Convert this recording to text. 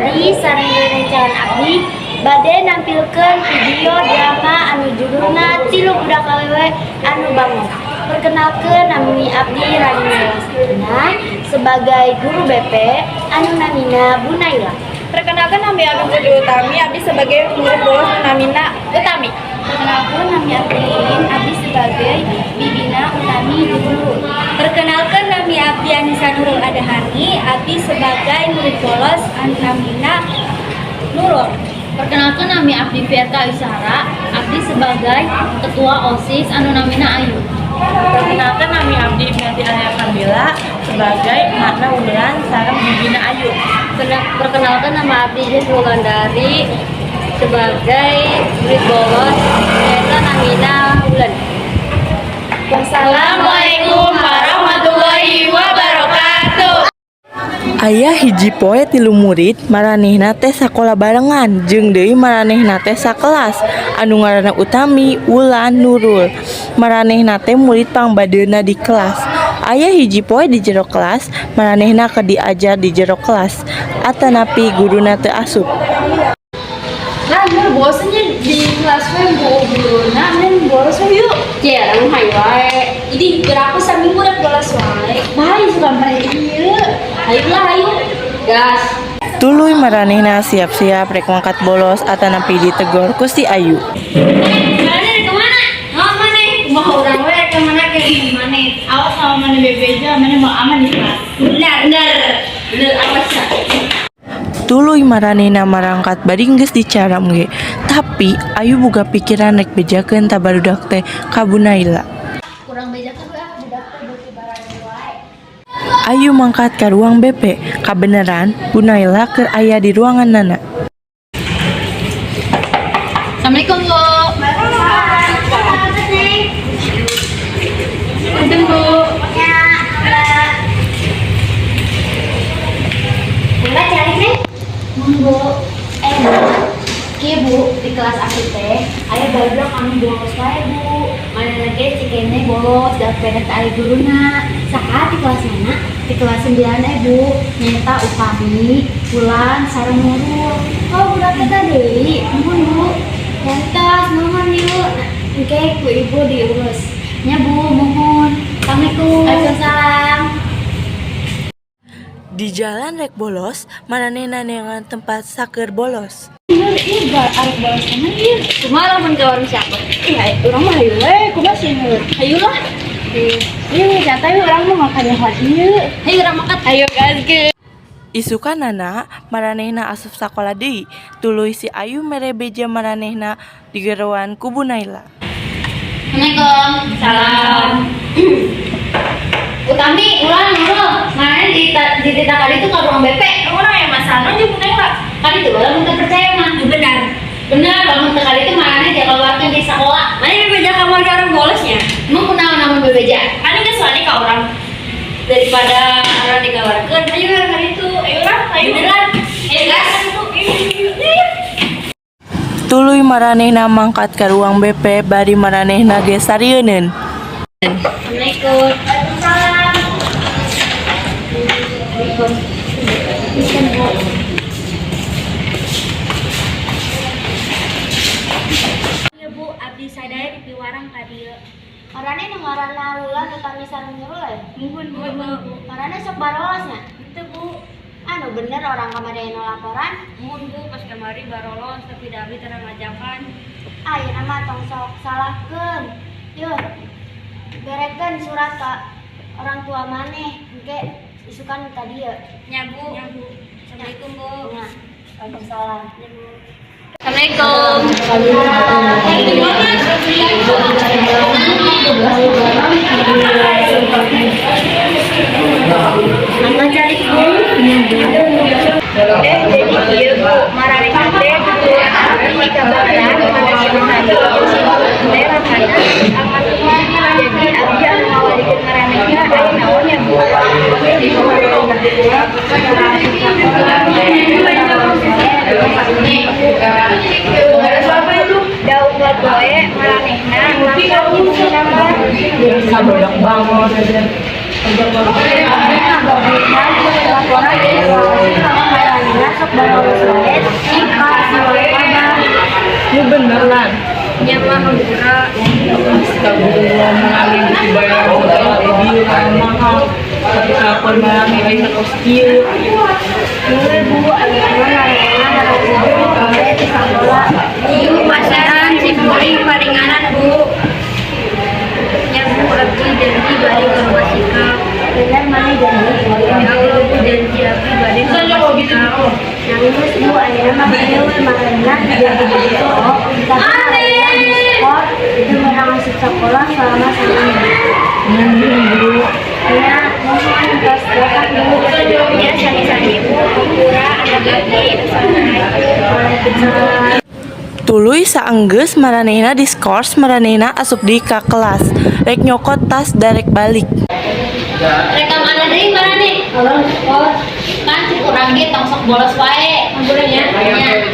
Abdi sareng rerencangan abdi bade nampilkeun video drama anu judulna Tilu Budak Awewe Anu Bangor. Perkenalkeun, nami abdi Rani Salastina sebagai guru BP anu namina Bu Naila. Perkenalkan, nami abdi Putri Utami, abdi sebagai murid bolos namina Utami. Perkenalkan, nami abdi Iin, abdi sebagai bibina Utami Guru. Perkenalkan, nami abdi Anissa Nurul Adahani, abdi sebagai murid bolos anu namina Nurul. Perkenalkan, nami abdi Verka Isara, abdi sebagai ketua OSIS anu namina Ayu. Perkenalkan, nami abdi Melti Alia Kamila sebagai makna Wulan sareng bibina Ayu. Perkenalkan, nama abdi Jess Wulandari sebagai murid bolos nyaeta namina Wulan. Wassalamualaikum warahmatullahi wabarakatuh. Aya hiji poe tilu murid maranehna teh sakola barengan jeung deui maranehna teh sakelas anu ngaranna Utami, Wulan, Nurul. Maranehna teh murid pangbadeuna di kelas. Aya hiji poe di jero kelas, maranehna keur diajar di jero kelas atanapi guruna teu asup. Nah, Nur, bosennya di kelas we bu guruna, men bolos we yuk. Ya, urang hayu wae. Jadi berapa saminggu rek bolos wae. Bae suka mere ieu. Hayu lah, hayu. Gas. Tuluy maranehna siap-siap rek mangkat bolos atanapi ditegor ku si Ayu. Mana kemana? Oh, mana? Kumaha urang we kemana ke mana? Awas sama mana bebeja, mana mau aman di kelas. Benar, benar. Benar, awas ya. Tuluy maranehna marangkat bari geus dicaram ge. Tapi Ayu boga pikiran rek bejakeun ta barudak teh ka Bu Naila. Kurang bejakeun we ah budak teh beuki barani wae. Ayu mangkat ka ruang BP. Kabeneran Bu Naila keur aya di ruanganana. Assalamualaikum, Bu. Punten, Bu. Ya, Mbak. Mbak cari nih. Bu. Eh, Mbak. Kieu, Bu, di kelas aku teh aya barudak anu bolos wae, Bu. Mana ge cikene bolos da pede teh aya guruna. Saha di kelas mana? Di kelas 9 eh, Bu. Nyaeta Utami, Wulan, sareng Nurul. Oh, budak teh deui. Muhun, Bu. Entos, nuhun yuk. Engke ku ibu diurus. Nya, Bu, muhun. Assalamualaikum. Waalaikumsalam. Di jalan rek bolos, maranehna neangan tempat saker bolos. Nur, iya arek bolos mana ieu? Kumaha lamun ka warung siapa? Iya, urang mah hayu we, kumaha sih, Nur? Hayu lah. Iya, santai we, urang mah makan yang hot ieu. Hayu urang makan. Ayo gaskeun. Isukanana maranehna asup sakola deui. Tuluy si Ayu mere beja maranehna digeroan ku Bu Naila. Assalamualaikum. Salam. Utami, Wulan, Nurul, mana di di tita kali itu ka ruang BP? Urang aya masalah jeung Bu Naila. Kali itu lamun teu percaya mah. Benar. Benar, lamun teu kali itu mana dia keluarkan di sekolah. Mana bebeja kamu ada orang bolosnya? Emang kunaon namun bebeja? Kan geus wani ka urang. Daripada urang dikeluarkeun, ayo urang ka ditu. Ayo urang, ayo. Beneran. Ayo gas. Tuluy maranehna mangkat ka ruang BP bari maranehna ge sarieuneun. Assalamualaikum. Waalaikumsalam. Assalamualaikum. Bu. Iya, Bu, abdi sadaya dipiwarang ka dieu. Maraneh nu ngaranna Wulan, Utami sareng Nurul ya? Muhun, Bu. Maraneh sok barolos nya? Henteu, Bu. Anu bener orang kamari anu laporan. Muhun, Bu, pas kamari barolos tapi da abdi tara ngajakan. Ayeuna mah tong sok salahkeun. Yeuh. Berekeun surat ka orang tua maneh engke isukan ka dieu. Nya, Bu. Assalamualaikum, Bu. Nya. Waalaikumsalam. Nya, Bu. Assalamualaikum. Mangga calik, Bu. Eh, jadi ieu, Bu, maranehna teh tuturuan abdi kabaran kana si Utami jeung si Nurul teh ramana almarhum. Jadi abdi anu ngawalikeun maranehna aya naon ya, Bu? Da unggal poe maranehna langkah nyieun kamar. Laporan sama maranehna sok barolos. Bener, Lan? Nya, Mah, hampura. Astagfirullah, maraneh bisi bayar hotel bieu mahal. Tapi kelakuan maraneh ayeuna kos kieu. Geus, Bu, ayeuna maranehna marasikeun kabeh ti sakola. Ieu masihan simkuring paringanan, Bu. Nya, Bu, abdi janji bade ngarubah sikap. Bener maneh janji? Ya Allah, Bu, janji abdi bade ngarubah sikap. Nah, geus, Bu, ayeuna mah kieu we, maranehna janji gitu. Tapi maranehna diskor teu meunang asup sakola selama saminggu. Nuhun, Bu. Ya, mohon tos berangkat, Bu. Ya, sami-sami, Bu, hampura anak abdi. Assalamualaikum. Waalaikumsalam. Tuluy saenggeus maranehna diskors, maranehna asup deui ka kelas. Rek nyokot tas darek balik. Rek ka mana deui maraneh? Kan cek urang ge tong sok bolos wae. Nya.